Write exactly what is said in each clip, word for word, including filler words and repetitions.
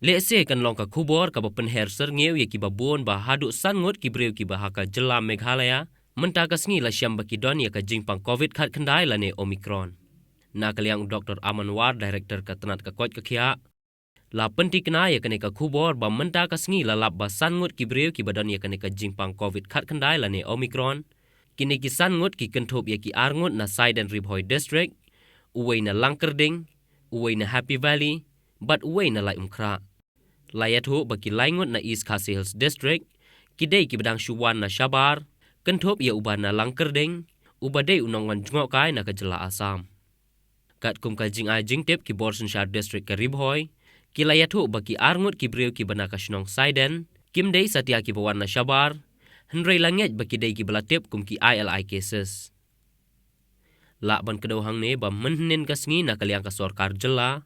Lehse kan long ka khubor kaba pynher syrngiew ïa kiba bun ba haduh san ngut ki briew kiba ha ka jylla Meghalaya mynta ka sngi la shem ba ki don ïa ka jingpang covid khatkhyndai lane Omicron. Na ka liang u Doktor Aman War, Director ka tnat ka koit ka khiah, la pyntikna ïa kane ka khubor ba mynta ka sngi la lap ba san ngut ki briew kiba don ïa kane ka jingpang covid khatkhyndai lane Omicron. Kine ki san ngut ki kynthup ïa ki ar ngut na Saiden, Ri Bhoi District, uwei na Langkyrding, uwei na Happy Valley, bad uwei na Laitumkhrah. La ïathuh ba ki lai ngut na East Khasi Hills District ki dei kiba dang shu wan na shabar, kynthup ïa uba na Langkyrding, uba dei u nongwan jngohkai na ka jylla Assam. Katkum ka jingai jingtip ki bor synshar district ka Ri Bhoi, ki la ïathuh ba ki ar ngut ki briew kiba na ka shnong Saiden kim dei satia kiba wan na shabar, hynrei la ngeit ba ki dei kiba la tip kum ki I L I cases. Lah ban kdew hangne ba mynhynnin ka sngi na ka liang ka sorkar jylla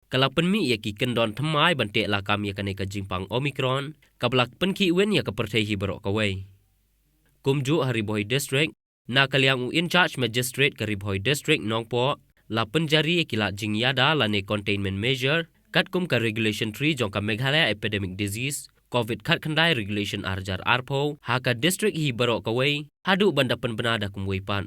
ka la pynmih ïa ki kyndon thymmai ban teh lakam ïa kane ka jingpang Omicron, kaba la pynkhih win ïa ka pyrthei hi baroh kawei. Kumjuh ha Ri Bhoi District, na ka liang u In-charge Magistrate ka Ri Bhoi District Nongpoh la pynjari ïa ki lad jingïada lane containment measure katkum ka Regulation three jong ka Meghalaya Epidemic Disease covid khatkhyndai Regulation ar hajar arphew ha ka district hi baroh kawei haduh ban da pynbna da kumwei pat.